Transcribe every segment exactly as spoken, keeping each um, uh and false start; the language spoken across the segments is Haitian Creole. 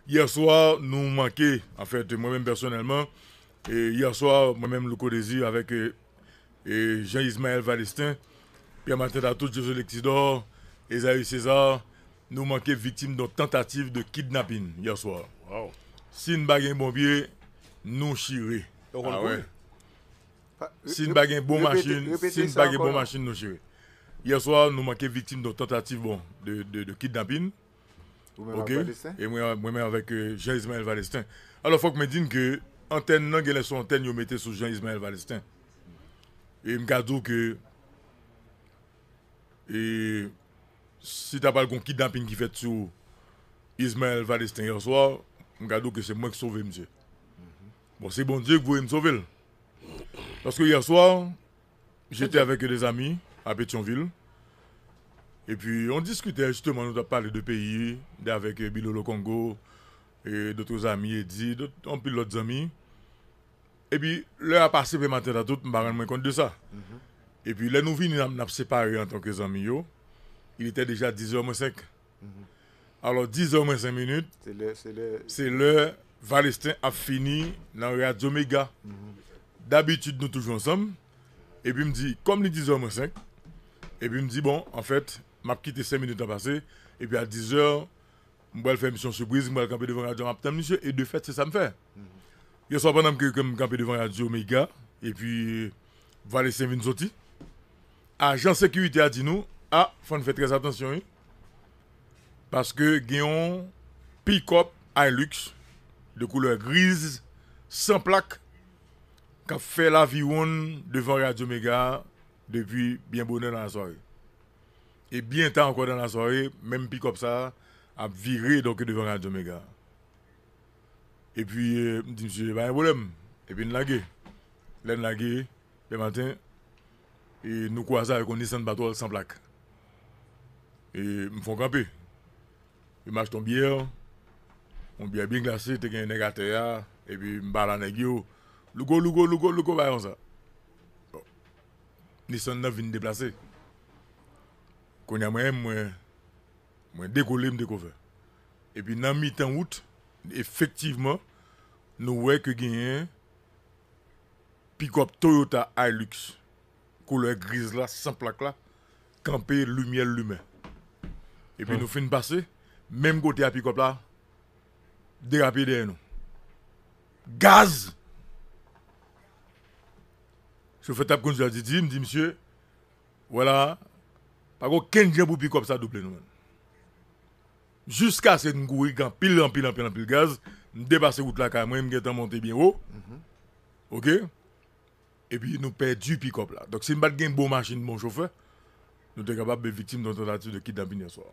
Yè swa, nou manke, anfèt, mwen menm pèsonèlman, e yè swa, mwen menm, Louko Désir, avèk e, e Jean Ismaël Valestin, Pierre Martin Tatout, José Lectidor, Esaü César, nou manke viktim yon tantativ de kidnapin yè swa. Si n pa gen bon pye, nou chire. Si n pa gen bon machin, si n pa gen bon machin, nou chire. Yè swa, nou manke viktim yon tantativ, bon, de, de, de kidnapin. Ok? E mwen, mwen menm avèk e, Jean Ismaël Valestin. Alò, fòk mwen di n ke antèn nan, genlè se yon antèn yo mete sou Jean Ismaël Valestin. E m ka di w ke e, si ta pral gon kidnapin ki fèt sou Ismaël Valestin yè swa, m ka di w ke se mwen ki sove misye. Bon, se Bondye ki voye m sove l. Paske yè swa, j'étais avec des amis à Pétion-Ville. Et puis, on discutait justement, nou t ap pale de peyi, de, avec e, Bilolo Kongo, e d'autres amis, Eddy, dòt, anpil lòt zanmi. Epi, lè a pase, Pierre Martin Tatout, m pa rann mwen kont de sa. Epi, lè nou vini, n ap, n ap separe antanke zanmi yo, il était déjà dix heures moins cinq. Alò, dix heures moins cinq minutes, se lè, se lè Valestin ap fini nan Radyo Mega. Dabitid, nou toujou ansanm. Epi m di, kòm li dix heures moins cinq, epi m di, bon, anfèt, m ap kite senk minit lan pase, epi a dix heures, m pral fè misyon sipriz, m pral kanpe devan radyo a, m ap tann misye, e de fèt, se sa m fè. Yè swa, pandan ke, ke m kanpe devan radyo Mega, epi Valestin vin soti, ajan sekirite a di nou, a, fò n fè trè atansyon, wi. Paske gen yon pick-up Hilux de koulè griz, san plak, k ap fè laviwonn devan radyo Mega depi byen bonè nan lasware. E byen ta ankò nan lasware, menm pick-up sa a ap vire, donk, devan radyo Mega. Epi, e, m di misye, pa gen pwoblèm. Epi n lage. Lè n lage, lè maten, e nou kwaze avèk yon Nissan Patrol san plak. E m fè yon kanpe. Yo m achte yon byè, yon byè byen glase, te gen nèg atè a, epi m pale a nèg yo, Louko, Louko, Louko, Louko, bay yon sa. Bon. Nissan nan vin deplase. Kounye a mwen, mwen, mwen dekole, m dekouvè. Epi nan mitan wout, efektivman, nou wè ke genyen pick-up Toyota Hilux, koulè griz la, san plak la, kanpe, limyè l limen. Epi nou fin pase, menm kote a pick-up la, derape dèyè nou. Gaz! Chofè t ap kondui a di, di, m di, misye, vwala, pa gen okenn jan pou pick-up sa double nou, menm. Jiskaske n kouri gen anpil, anpil, anpil, anpil gaz, m depase wout lakay mwen, m gentan monte byen wo. Ok? Epi nou pèdi pick-up la. Donk, si n pa t gen bon machin, bon chofè, nou te kapab viktim yon tantativ de kidnapin yè swa.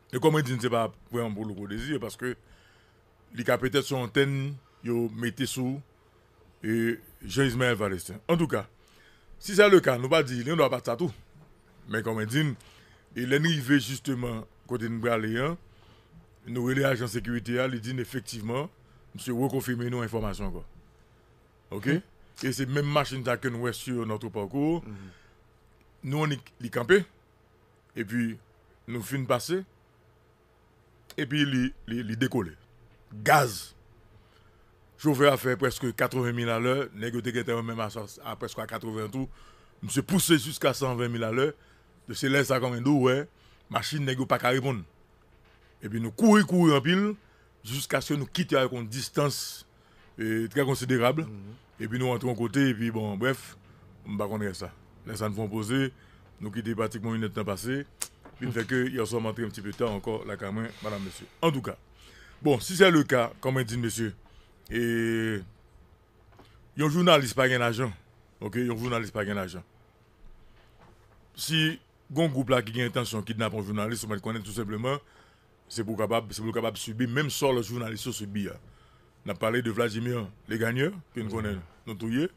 E kòm mwen di n, se pa vrèman pou Louko Désir, paske li ka petèt se yon antèn yo mete sou e Jean Ismaël Valestin. Antouka, si se le ka, nou pa di, li gen dwa pa t sa tou. Men kòm mwen di n, e lè n rive jisteman kote n prale an, nou rele ajan sekirite a, li di n efektivman, misye rekonfime nou enfòmasyon ankò. Ok? E se menm machin sa ke nou wè sur notre parcours. Nou annik li kanpe, epi nou fin pase, epi li, li, li dekole. Gaz! Chofè a fè prèske katreven mil alè, nèg yo te gentan yo menm a, a prèske a katreven tou. Misye pouse jiska san ven mil alè. Se lè sa kòm mwen di w, wè, machin nèg yo pa ka reponn. Epi nou kouri, kouri anpil, jiskaske nou kite avèk yon distans e, trè konsiderab. Epi nou rantre yon kote, epi bon, brèf, m pa konn rès la. Lè sa n fè yon poze, nou kite pratikman yon nèt tan pase. Vin fè ke yè swa m antre yon ti pe ta ankò lakay mwen, madam, mesye. Antouka, bon, si se le ka, kòm mwen di n, mesye, e, yon jounalis pa gen lajan. Ok, yon jounalis pa gen lajan. Si gon gwoup la ki gen entansyon kidnape yon jounalis, ou mèt konnen tou senpleman, se pou w kapab, se pou l kapab sibi menm sò lòt jounalis yo sibi a. N ap pale de Vladimir Legagneur, ke n konnen nou touye.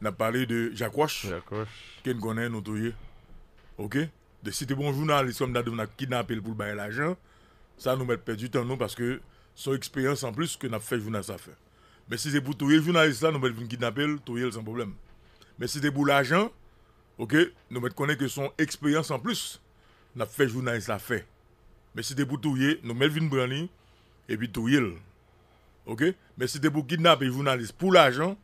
N ap pale de Jacques Roche, ke n konnen nou touye. Ok? De si te bon jounalis kòm ta di w n ap kidnape l pou l bay lajan, sa nou mèt pèdi tan nou paske se yon eksperyans anplis ke n ap fè jounalis la fè. Men si se pou touye jounalis la, nou mèt vin kidnape l, touye l san pwoblèm. Men si se pou lajan, ok, nou mèt konnen ke se yon eksperyans anplis n ap fè jounalis la fè. Men si se pou touye, nou mèt vin pran li, epi touye l. Oke? Men si te pou kidnape jounalis pou lajan,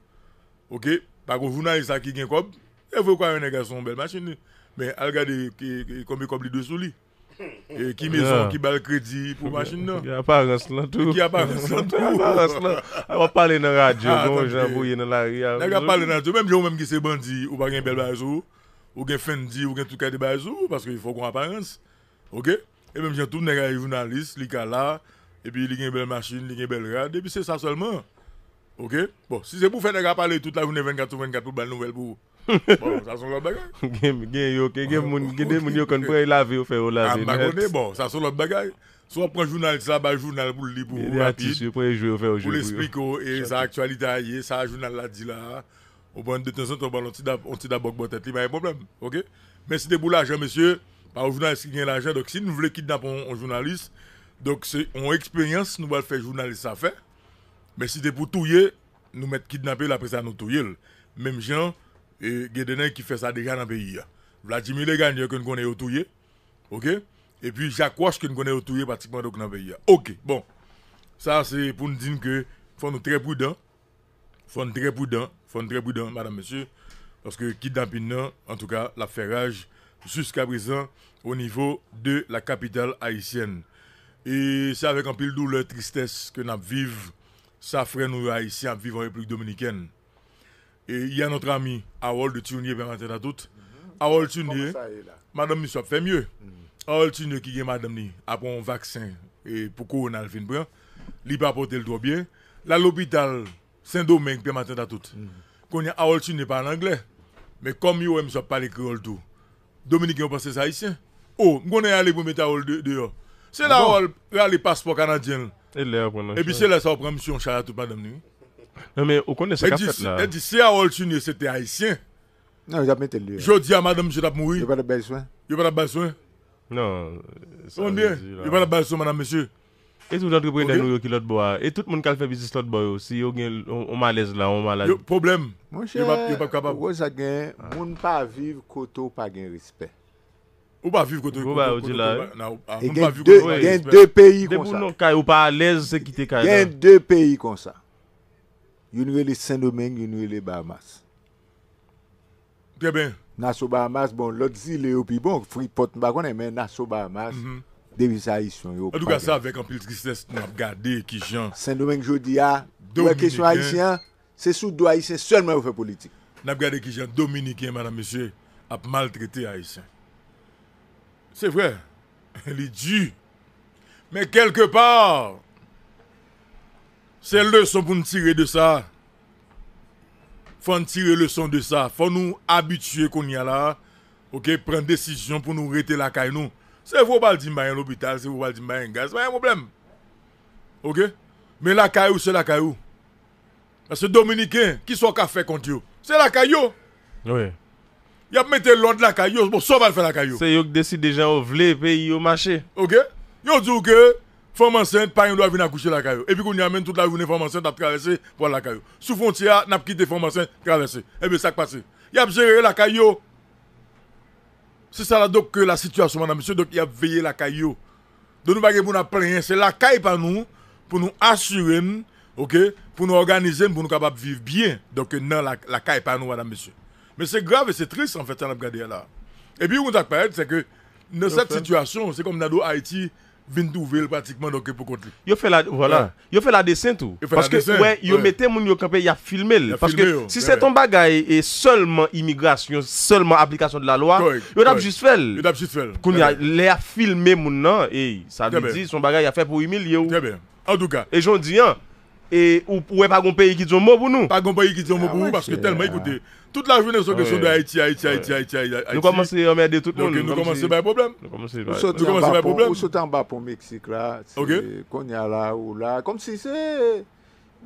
oke? Pa gon jounalis la ki gen kòb, e vre ou ka wè nèg la se yon bèl machin li. Men al gade ki, ki, konbyen kòb li dwe sou li. E ki mezon ki ba l kredi pou machin nan. Gen aparans lan tou. Ki aparans lan tou. Aparans lan. A, w ap pale nan radyo, gen yon jan pou ye nan lari a. Nèg ap pale nan radyo, menm jan ou menm ki se bandi, ou pa gen bèl bagay sou ou, ou gen Fendi, ou gen tout kalite bagay sou ou, paske fòk ou gen aparans. Oke? E menm jan tou nèg la jounalis, li ka la, epi li gen bèl machin, li gen bèl rad, epi se sa sèlman. Oke? Bon, si se pou fè nèg la pale tout lajounen vennkat sou vennkat pou ba l nouvèl pou Bon, sa se yon lòt bagay. Gen, gen yo, gen, gen moun, gen de moun yo konn pran yo lave, yo fè yo lave nèt. Ah, m pa konnen, bon, sa se yon lòt bagay. Si w ap pran jounalis la, bay jounal pou l li pou ou rapid, pou l esplike w e sa aktyalite a ye, sa jounal la di la a. Ou konprann, detanzantan, w ba l yon ti dab, yon ti dabòk bò tèt li, pa gen pwoblèm. Oke? Men si te pou lajan, mesye, pa yon jounalis ki gen lajan, donk si nou vle kidnape yon, yon jounalis, donk se yon eksperyans nou pral fè jounalis sa fè. Men si te pou touye, nou mèt kidnape l, apre sa nou touye l. Menm jan, e, gen de nèg ki fè sa deja nan peyi a. Vladimir Legagneur ke n konnen yo touye, oke? Epi Jacques Roche ke n konnen yo touye pratikman donk nan peyi a. Oke, bon. Sa se pou n di n ke fò nou trè pridan, fò n trè pridan, fò n trè pridan, madanm, mesye, paske kidnapin nan, antouka, l ap fè raj jiska prezan o nivo de la capitale haïtienne. E se avèk anpil doulè, tristès ke n ap viv sa frè nou yo ayisyen ap viv an Repiblik Dominikèn. E il y a notre ami Harold Tunyé, pè matant a tout. Harold Tunyé, madanm misye ap fè mye. Harold Tunyé ki gen madanm li apre yon vaksen e pou kowona l vin pran, li pa pote l twò byen. L al lopital Sendomeng, pè matant a tout. Kounye a Harold Tunyé pale anglè. Men kòm yo wè misye ap pale kreyòl tou, Dominiken yo panse se Ayisyen. O, m konnen y ale pou mete Harold de, deyò. Se la Harold rale paspò kanadyen l. E lè yo pran nan chay. Epi se lè sa yo pran misye yon chay a tout madanm li, wi. Non, men ou konnen sa k ap fèt la. E di, e di, si Harold Tunyé se te Ayisyen, non, yo t ap mete l deyò. Jodi a, madanm misye t ap mouri. Yo pa t ap bay swen. Yo pa t ap bay swen. Non, sa vle di la. Yo pa t ap bay swen, madanm, mesye. E tout antreprenè nou yo ki lòt bò a. E tout moun k al fè biznis lòt bò yo. Si yo gen yon, yon malèz la, yon maladi. Yo, pwoblèm. Monchè, yo p ap, yo p ap kapab. Ou wè sa gen, moun pa viv kote w pa gen respè. Ou pa viv kote, kote, kote, kote, nan, ah, moun pa viv kote w pa gen respè. Gen de peyi konsa. Depi w nan kay ou pa alèz, se kite kay la. Gen de peyi konsa. Youn rele Sendomeng, youn rele Bahamas. Trè byen. Naso Bahamas, bon, lòt zile yo pi bon, Freeport, m pa konnen, men Naso Bahamas, depi se Ayisyen yo pa gen. Antouka, se avèk anpil tristès n ap gade kijan Sendomeng jodi a, ou wè kesyon Ayisyen an, se sou do Ayisyen sèlman yo fè politik. N ap gade kijan Dominiken, madanm, mesye, ap maltrete Ayisyen. Se vrè, li di. Men kèlke pa, se leson pou n tire de sa. Fò n tire leson de sa. Fò nou abitye kounye a la, oke, pran desizyon pou nou rete lakay nou. Se vre w pral di m pa gen lopital, se vre w pral di m pa gen gaz, pa gen pwoblèm. Oke? Men lakay ou, se lakay ou. Paske Dominiken, kisa w ka fè kont yo? Se lakay yo. Wi. Y ap mete lòd lakay yo. Bon, sa w pral fè lakay yo? Se yo k deside jan yo vle peyi yo mache. Oke? Yo di w ke fanm ansent pa gen dwa vin akouche lakay yo. Epi kounye a, menm tout lajounen fanm ansent ap travèse pou al lakay yo. Sou fwontyè a, n ap kite fanm ansent travèse. Ebyen, sa k pase? Y ap jere lakay yo. Se sa la, donk, ke la sitiyasyon, madanm, mesye, donk, y ap veye lakay yo. Donk, nou pa gen pou n ap plenyen, se lakay pa nou, pou nou asire n, oke, pou nou òganize n, pou nou kapab viv byen, donk, nan la, lakay pa nou, madanm, mesye. Men se grav e se tris, anfèt, sa n ap gade a la. Epi, yon sa k parèt, se ke nan sèt sitiyasyon, se kòm Nado Ayiti vin twouve l pratikman, donk, pou kont li. Yo fè la, vwala. Yo fè ladesen tou. Yo fè ladesen, wi. Paske, wè, yo mete moun yo kanpe, y ap filme l. Y ap filme yo. Paske si se t yon bagay e sèlman imigrasyon, sèlman aplikasyon de la lwa, yo t ap jis fè l. Yo t ap jis fè l. Kounye a, lè y ap filme moun nan, ey, sa vle di, se yon bagay y ap fè pou imilye w. Trè byen. Antouka. E jodi a, e ou, ou wè pa gon peyi ki di yon mo pou nou. Pa gon peyi ki di yon mo pou ou, paske tèlman, ekoute, tout lajounen se yon kesyon de Ayiti, Ayiti, Ayiti, Ayiti, Ayiti. Nou kòmanse anmède tout moun. Donk, nou kòmanse bay pwoblèm. Nou kòmanse bay pwoblèm. Ou sot anba pon Meksik la, se kounye a la, ou la, kòmsi se,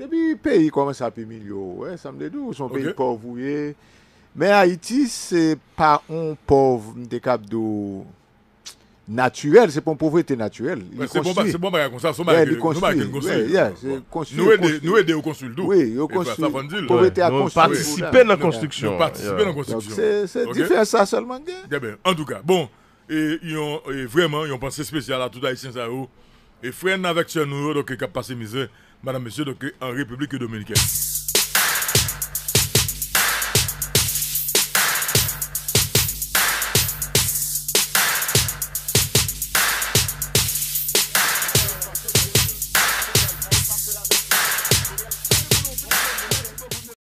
depi peyi kòmanse ap imilye w, wè, sa m te di w, se yon peyi pòv ou ye. Men Ayiti, se pa yon pòv, m te kab di w, natirèl, se pa yon povrete natirèl. Li konstwi. Se bon bagay konsa, se yon bagay ke nou konstwi. Nou ede, nou ede yo konstwi l tou. Wi, yo konstwi. Povrete a konstwi. Nou patisipe nan konstriksyon. Nou patisipe nan konstriksyon. Donk, se, se diferans sa sèlman gen. Trè byen. Antouka, bon, e, yon, e, vrèman, yon panse espesyal a tout Ayisyen sa yo. E frè n avèk sè nou yo, donk, k ap pase mizè, madanm, mesye, donk, an Repiblik Dominikèn.